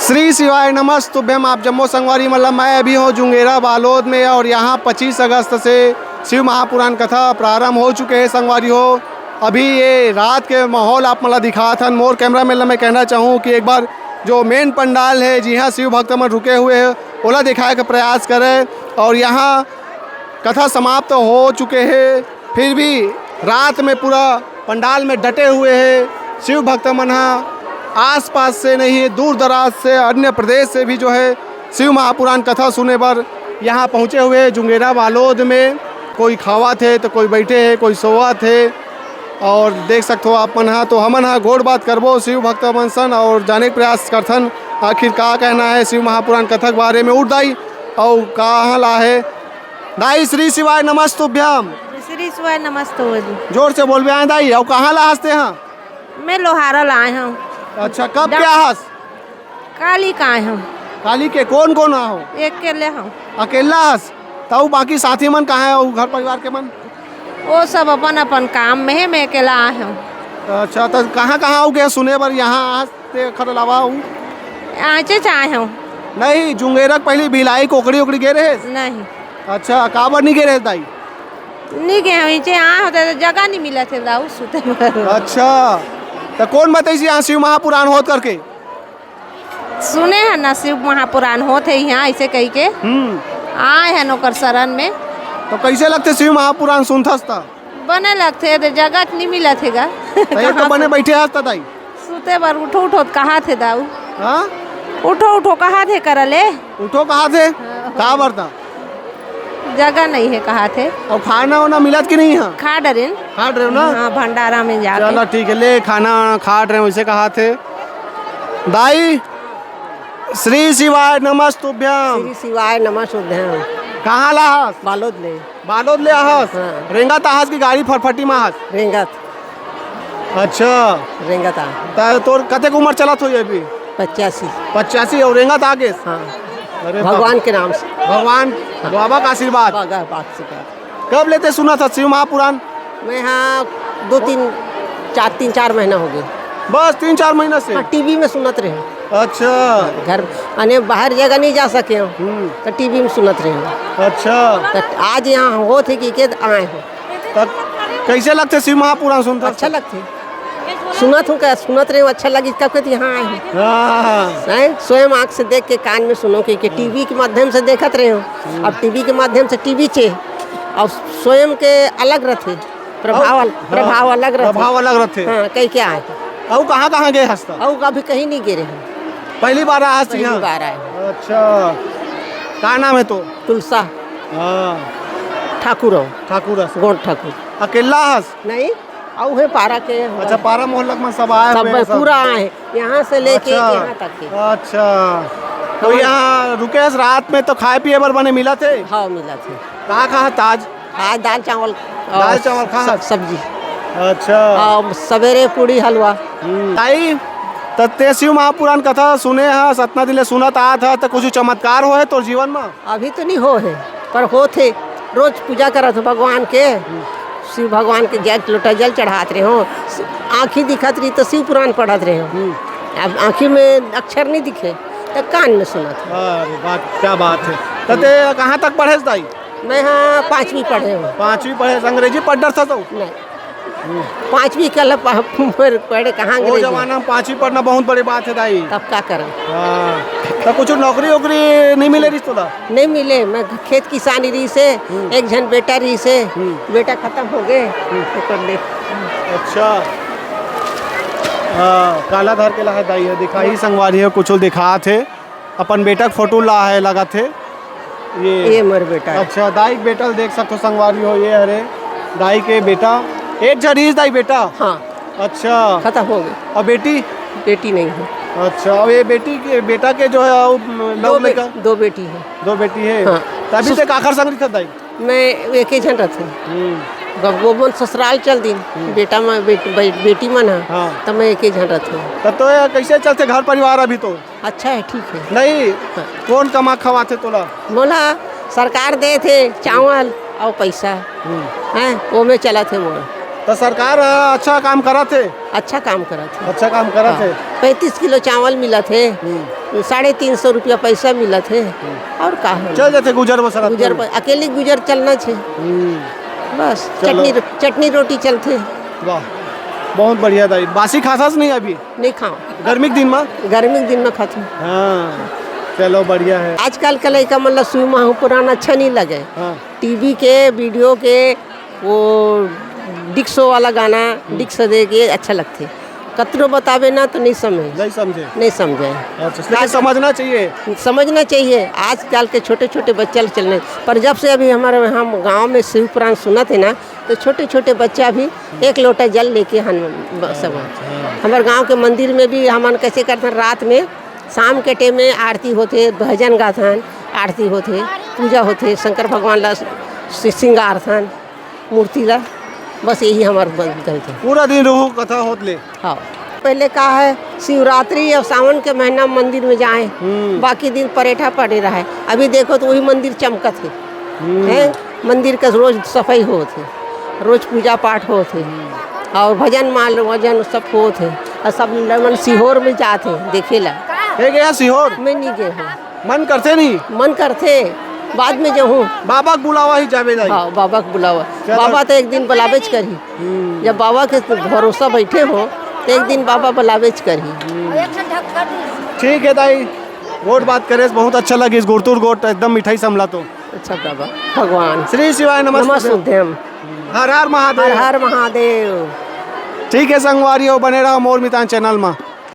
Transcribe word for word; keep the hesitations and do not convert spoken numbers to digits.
श्री शिवाय नमस्तुभ्यम। आप जम्मो संगवारी मन ला, मैं अभी हूँ जुंगेरा बालोद में और यहाँ पच्चीस अगस्त से शिव महापुराण कथा प्रारंभ हो चुके हैं संगवारी हो। अभी ये रात के माहौल आप मन ला दिखात हन। मोर कैमरामैन ला मैं कहना चाहूँ कि एक बार जो मेन पंडाल है, जिहाँ शिव भक्त मन रुके हुए हैं, ओला दिखाए के प्रयास करे। और यहाँ कथा समाप्त हो चुके हैं, फिर भी रात में पूरा पंडाल में डटे हुए हैं शिव भक्त मन ह। आसपास से नहीं, दूर दराज से, अन्य प्रदेश से भी जो है शिव महापुराण कथा सुने बर यहाँ पहुँचे हुए हैं जुंगेरा बालोद में। कोई खावत हे तो कोई बैठे हे, कोई सोवत हे। और देख सकत हो आप मन ह, तो हमन ह गोठ बात करबो शिव भक्त मन सन और जाने के प्रयास करथन आखिर का कहना है शिव महापुराण कथा के बारे में। उठ दाई, अउ कहाँ ला है दाई? श्री शिवाय नमस्तुभ्यम। श्री शिवाय नमस्तुभ्यम। जोर से बोलबे आए दाई, अउ कहाँ ला हस ते हा? मैं लोहारा ला आए हूँ। अच्छा, कब डा- क्या हस? काली का आए हूँ। काली के कोन कोन आ हो? अकेले हूँ। अकेला हस? तउ बाकी साथी मन कहाँ है, अउ घर परिवार के मन? वो सब अपन अपन काम में है, मैं अकेला आए हूँ। अच्छा, तो कहाँ कहाँ हो गए सुने बर यहाँ आज ते खर अलावा हूँ? आँचे च आए हूँ। नहीं, जुंगेरा के पहली भिलाई कोकड़ी ओकड़ी गे रहे? नहीं। अच्छा, काबर नहीं गे रहे दाई? नहीं गए हूँ, इचे आए होते तो जगह नहीं मिला थे दाऊ सुते बर। अच्छा, तो कौन बताइस यहाँ शिव महापुराण होत करके? सुने हैं ना शिव महापुराण होत है यहाँ ऐसे कही के। हम्म। आए हैं ओकर शरण में। तो कैसे लगते शिव महापुराण सुनथस त? बने लगथे, ते जगह नहीं मिलत हे गा। तो ये तो बने बैठे हस त दाई। सुते बर उठो उठो त कहा थे दाऊ। हाँ? उठो उठो कहा थे करा ले। उठो कहा थे? हाँ। का बरता? जगह नहीं है कहा थे। और खाना वाना मिलत कि नहीं है? खा डरेन। खा डरे हो ना? हाँ, भंडारा में जाके। चलो ठीक है, ले खाना वाना खा डरे हो, वैसे कहा थे। दाई, श्री शिवाय नमस्तुभ्यम। श्री शिवाय नमस्तुभ्यम। कहाँ ला हस? बालोद ले। बालोद ले आहस? हाँ। रेंगत आहस की गाड़ी फटफटी में आहस? रेंगत। अच्छा। रेंगत आ। त तोर कतेक उम्र चलत होही अभी? पचासी। पचासी और रेंगत आ गेस? हाँ। अरे बाप। भगवान के नाम से। भगवान हाँ। बाबा का आशीर्वाद। बाबा का आशीर्वाद। कब ले ते सुनत हस शिव महापुराण? मैं हाँ दो तीन चार, तीन चार महीना हो गए। बस तीन चार महीना से? हाँ, टीवी में सुनत रहे। अच्छा। घर, अने बाहर जगह नहीं जा सके हो, हम्म। तो टीवी में सुनत रहे हो। अच्छा। तो आज यहाँ होत हे कि के आए हो। तो कैसे लगथे शिव महापुराण सुनत हस? अच्छा लगथे। सुनत हूँ का, सुनत रहे हो, अच्छा लगी, कब कहती यहाँ आए हो। हाँ। हैं? स्वयं आँख से देख के कान में सुनो कि, कि टीवी के माध्यम से देखत रहे हो। हम्म। अब टीवी के माध्यम से टीवी चे, और स्वयं के अलग रहथे। प्रभाव अल-, हाँ, प्रभाव अलग रथे। प्रभाव अलग रथे। हाँ, कई क्या है। अउ कहाँ-कहाँ गए हस त? अउ अभी कहीं नहीं गए रहे। पहली बार आए हस पहली यहाँ? बार आए। अच्छा। का नाम है तो? तुलसा। हाँ। ठाकुर हो। ठाकुर हस। गोंड ठाकुर। अकेला हस? नहीं, अउ है पारा के। अच्छा, पारा मोहल्ला में सब आए सब हुए हैं, सब। पूरा आए, यहाँ से लेके अच्छा। यहाँ तक के। अच्छा। तो हम यहाँ रुके हस रात में तो खाए पिए बर बने मिलत हे? हाँ, मिलत हे। कहाँ खात हस आज? आज दाल चावल और दाल चावल खा स-, हस? सब्जी। अच्छा। और सवेरे पूड़ी हलवा। हम्म। ताई, त ते शिव महापुराण कथा सुने हस, अतना दिन ले सुनत आत हस, त कुछ चमत्कार होहे तोर जीवन म? अभी तो नहीं होहे, पर होत हे। रोज पूजा करत हो भगवान के, हम्म। शिव भगवान के जल, लोटा जल चढ़ात रहे हो, आँखी दिखत रही तो शिव पुराण पढ़त रहे हो। हम्म। अब आँखी में अक्षर नहीं दिखे, तो कान में सुनत हो। अरे बात, क्या बात है। त ते कहाँ तक पढ़े हस दाई? मैं हाँ पाँचवीं पढ़े हूँ। पाँचवीं पढ़े, अंग्रेजी पढ़ डरता तो? नहीं। हम्म। पाँचवीं कल प-, पढ़े कहाँ वो अंग्रेजी? जमाना में पाँचवीं पढ़ना बहुत बड़ी बात है दाई। तब का करें? हाँ। तो कुछ नौकरी वोकरी नहीं मिले रही तोला? नहीं मिले, मैं खेत किसानी रही से, हम्म। एक झन बेटा रही से, हम्म। बेटा खत्म हो गए, हम्म। तो कर ले। अच्छा। हाँ, काला धर के ला हे दाई हे, दिखाही संगवारी हो, कुछ दिखात हे। अपन बेटा के फोटो ला हे, लगत हे। ये ये मोर बेटा हे। अच्छा, दाई के बेटा ल देख सकथो संगवारी हो, ये हरे दाई के बेटा। एक झन रहिस दाई बेटा? हाँ। अच्छा। खत्म हो गए। अउ बेटी? बेटी नहीं है। अच्छा, अउ ये बेटी के, बेटा के जो है, अउ दो लव बे-, लड़का? दो बेटी है। दो बेटी है। हाँ। तभी से काखर संग रहिथस दाई? मैं एक ही झन रहिथों। हम्म। ग-, वो मन ससुराल चल दिन। हम्म। बेटा म-, बेट-, बे-, बेटी मन ह। हाँ। त मैं एक ही झन रहिथों। तब तो यार, कैसे चलथे घर परिवार अभी तो? अच्छा है, ठीक है। नहीं, हाँ। कौन कमा खवाथे तोला? मोला सरकार देथे चावल अउ पैसा, हम्म। हैं, वो में चलत हे मोर। तो सरकार, अ, अच्छा काम करत हे। अच्छा काम करत हे। अच्छा काम करत हाँ। हे। पैंतीस किलो चावल मिलत हे, हम्म। साढ़े तीन सौ रुपया पैसा मिलत हे, हम्म। और का हो? चल जाथे गुजर बसर गुजर आदमी। ब-, अकेले गुजर चलना छे। हम्म। बस चलो। चटनी रो-, चटनी रोटी चलथे। वाह, बहुत बढ़िया दाई। बासी खाथस नहीं अभी? नहीं खाओ। गर्मी के दिन में? गर्मी के दिन में खाथो। हाँ, चलो बढ़िया है। आजकल के लइका मन ला सुई महू पुरान अच्छा नहीं लगे। हाँ। टीवी के, वीडियो के, वो डिक्सो वाला गाना, हम्म। डिक्स दे के अच्छा लगथे। कतनो बताबे ना तो नहीं समझे। नहीं समझे। नहीं समझे। अच्छा, लेकिन समझना चाहिए। समझना चाहिए। आजकल के छोटे-छोटे बच्चा ल चलने, पर जब से अभी हमारे, हम गाँव में शिव पुराण सुनत हे ना, तो छोटे-छोटे बच्चा भी एक लोटा जल लेके हन ब-, सब। हाँ। हमारे गाँव के मंदिर में भी हमन कैसे करथन, रात में, शाम के टाइम में आरती होथे, भजन गाथन, आरती होथे, पूजा होथे, शंकर भगवान ला सि-, सिंगारथन। मूर्ति ला, बस यही हमार बन-, चलथे। पूरा दिन रहू कथा होत ले। हाँ। पहले का है, शिवरात्रि और सावन के महीना में मंदिर में जाए, हम्म। बाकी दिन परेठा पड़े रहे। अभी देखो तो वही मंदिर चमकत हे। हम्म। हैं? मंदिर का रोज सफाई होत हे, रोज पूजा पाठ होत हे, हम्म। और भजन मान लो, भजन सब होत हे, और सब मन सीहोर में जात हे देखे ला। हे गया सीहोर? मैं नहीं गए हूँ। मन करथे नहीं? मन करथे, बाद में जाहूँ। बाबा के बुलावा ही जाबे जाही। हाँ, बाबा के बुलावा। चलो। बाबा तो एक दिन बुलाबेच करही। हम्म। जब बाबा के भरोसा बैठे हो, तो एक दिन बाबा बुलाबेच करही। ठीक है दाई, गोठ बात करे से बहुत अच्छा लगिस। गुरतुर गोठ एकदम मिठाई समला तो। अच्छा बाबा, भगवान। श्री शिवाय नमस्तुभ्यं। नमस्तुभ्यं। हर हर महादेव। हर हर महादेव। ठीक है संगवारी हो, बने रहो मोर मितान चैनल में।